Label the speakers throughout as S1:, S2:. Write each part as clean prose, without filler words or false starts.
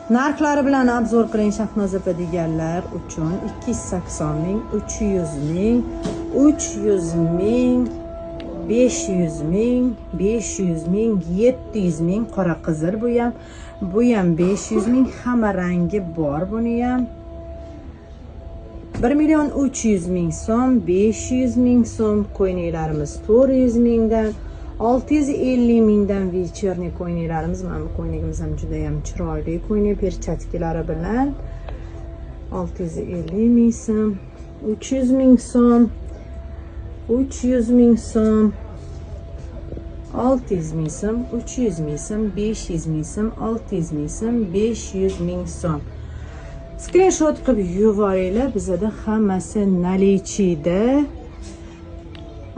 S1: Narxlari bilan обзор qiling, Shahnoza opa, deganlar uchun 280 ming, 300 ming, 300 ming, 500 ming, 500 ming, 700 ming. Qora qizil bu ham, bu ham 500 ming, hamma rangi bor buni ham. 1 million 300 ming so'm, 500 ming so'm ko'ylaklarimiz, 400 mingdan, 650 mingdan вечерний ko'ylaklarimiz. Mana bu ko'ylagimiz ham juda ham chiroyli ko'ylak, перчатка lari bilan, 650 ming so'm, 300 ming so'm, 300 ming so'm, 600 ming so'm, 300 ming so'm, 500 ming so'm, 600 ming so'm, 500 ming so'm. Skrinshot qilib yuboringlar, bizada hammasi наличие da.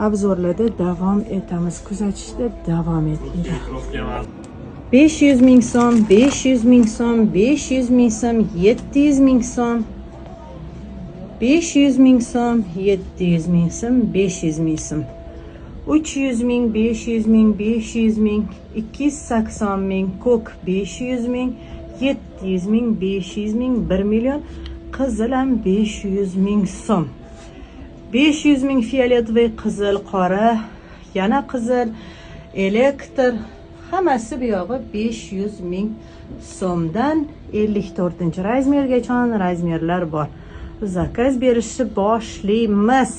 S1: Обзор larda davom etamiz, kuzatishda davom etinglar. 500 ming so'm, 500 ming so'm, 500 ming so'm, 700 ming so'm, 500 ming so'm, 700 ming so'm, 500 ming so'm, 300 ming, 500 ming, 500 ming, 280 ming, ko'k 500 ming, 700 ming, 500 ming, 1 million, qizil ham 500 ming so'm, 500 ming, фиолетовый, qizil, qora, yana qizil, elektr, hammasi bu yog'i 500 ming so'mdan, 54 размер gacha размер lar bor. Заказ berishni boshlaymiz.